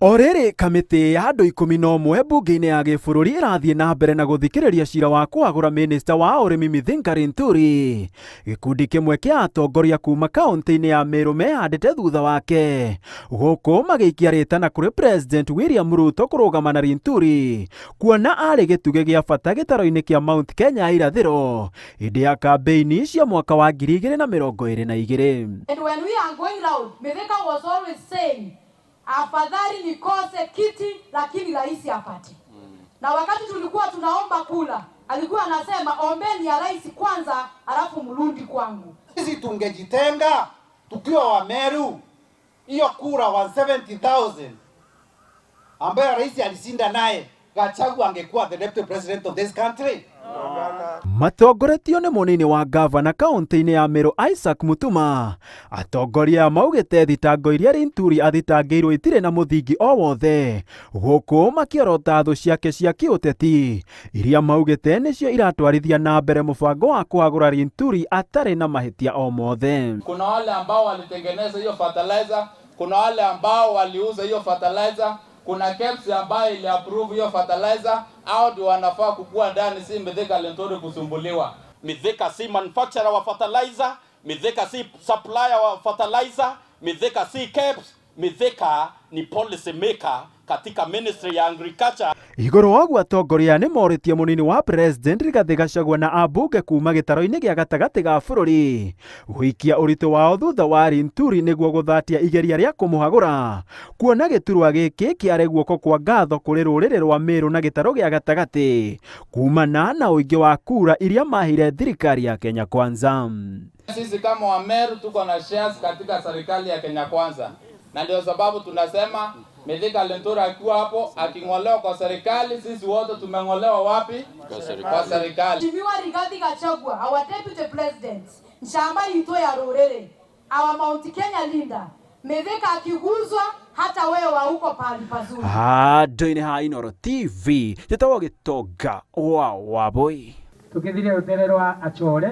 O rĩrĩ kamĩtĩ ya andũ 11 mbunge-inĩ ya gĩbũrũri ĩrathiĩ na mbere na gũthikĩrĩria cira wa kũhagũra mĩnĩsta wa ũrĩmi Mithika Linturi. Gĩkundi kĩmwe kĩa atongoria kuma kaũntĩ-inĩ ya Meru mehandĩte thutha wake gũkũ magĩikia rĩtana kũrĩ President William Ruto kũrũgama na Linturi kuona arĩ gĩtugĩ gĩa bata gĩtaro-inĩ kĩa Mount Kenya irathĩro hĩndĩ ya kambĩini cia mwaka wa 2022. And when we are going round, Mithika was always saying, "Afadhali nikose kiti lakini rais apate." Na wakati tulikuwa tunaomba kura, alikuwa anasema, "Ombeni ya rais kwanza, alafu mrudi kwangu." Sisi tungejitenga tukiwa wa Meru, hiyo kura 170,000 ambayo rais alishinda naye, Gachagua angekuwa the deputy president of this country. Matongoretio nĩ mũnini wa ngavana kaũntĩ-inĩ ya Meru Isaac Mutuma, atongoria aya maugĩte thitango iria Linturi athitangĩirwo itirĩ na mũthingi o wothe gũkũ makĩorota thũ ciake cia kĩũteti iria maugĩte nĩcio iratwarithia na mbere mũbango wa kũhagũra Linturi atarĩ na mahĩtia o mothe. Kuna wale ambao walitengeneza hiyo fertilizer, kuna wale ambao waliuza hiyo fertilizer, kuna KEBS ambayo ili approve hiyo fertilizer, au ndio wanafaa kukua ndani, si Mithika Linturi kusumbuliwa. Mithika si manufacturer wa fertilizer, Mithika si supplier wa fertilizer, Mithika si KEBS, Mithika ni policy maker katika Ministry ya Agriculture. Igũrũ wa ũguo atongoria nĩ morĩtie mũnini wa president Rigathĩ Gachagua na ambunge kuma gĩtaro-inĩ gĩa gatagatĩ ga bũrũri gũikia ũritũ wao thutha wa Linturi nĩguo gũthatia igeria rĩa kũmũhagũra kuona gĩturwa gĩkĩ kĩarĩ guoko kwa ngatho kũrĩ rũrĩrĩ rwa Meru na gĩtaro gĩa gatagatĩ kumana na ũingĩ wa kura iria maheire thirikari ya Kenya Kwanza. Sisi kama Wameru tuko na shares katika serikali ya Kenya Kwanza, na ndio sababu tunasema Mithika Linturi akiwa hapo aking'olewa kwa serikali, sisi wote tumeng'olewa wapi? Kwa serikali. Mheshimiwa Rigathi Gachagua, our deputy president, nshamba ito ya ruriri, our Mount Kenya leader, Mithika akiguzwa, hata wewe wa huko pahali pazuri. Handũ-inĩ ha Inooro TV njĩtagwo Gĩtonga wa Wabũi. Tũgĩthire rũtere rwa Achore.